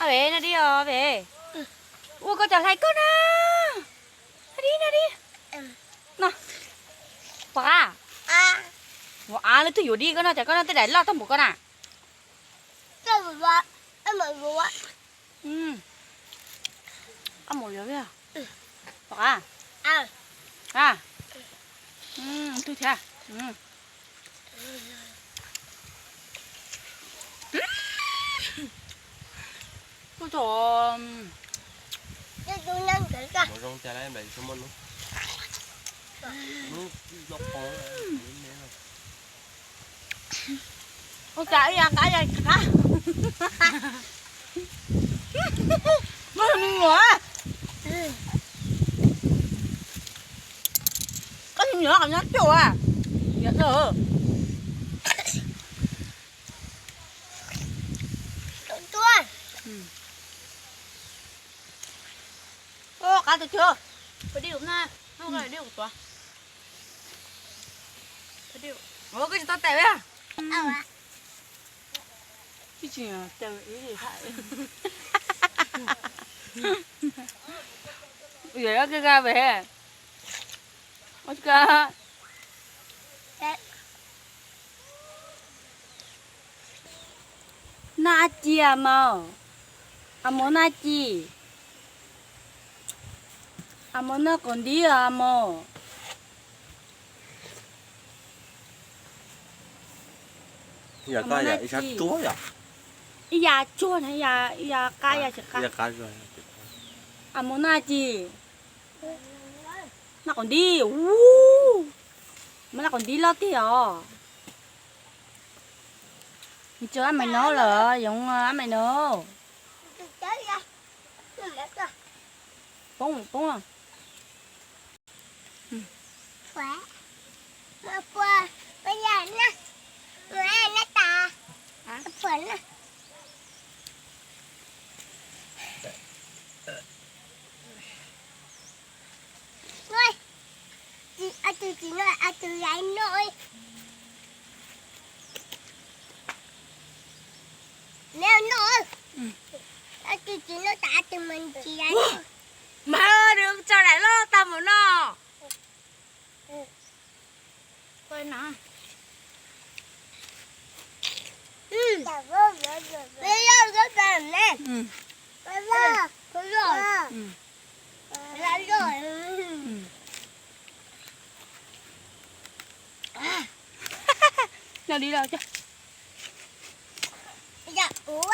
Ve no di os ve. Ua koj cov hlais koj na. No di no di. No. Pom qab. Ua av lawv twb yuav di koj no, cas koj no tej daim loj tag npaum koj na. Pom qab. Twg thiab. Ua tau. Ua cas ib yam qab ib yam qab. Muaj me nyuam. Koj me nyuam qhov nyob cuaj a. Yog dawb. Qab tus twg? Pab dib na, pab dib tuav. Koj tsis tau tes a? Tsis tsis tes. Yog koj kag pem. Ua cas. Noj dab tsi a mos? A mos noj dab tsi? A mos noj qaum ntiv os a mos. Ib yam tsuag na, ib yam qab ib yam tsis qab. A mos noj dab tsi? Noj qaum ntiv. Ub, mas noj qaum ntiv loj tiag os. Tso ab mais no lawm, yoov ab mais no. Poob poob. Neb noj, tsis noj tas tus mas tsis. Mas nws tso daim loj tag mus no. Noj dib los cov. Yog kuv a.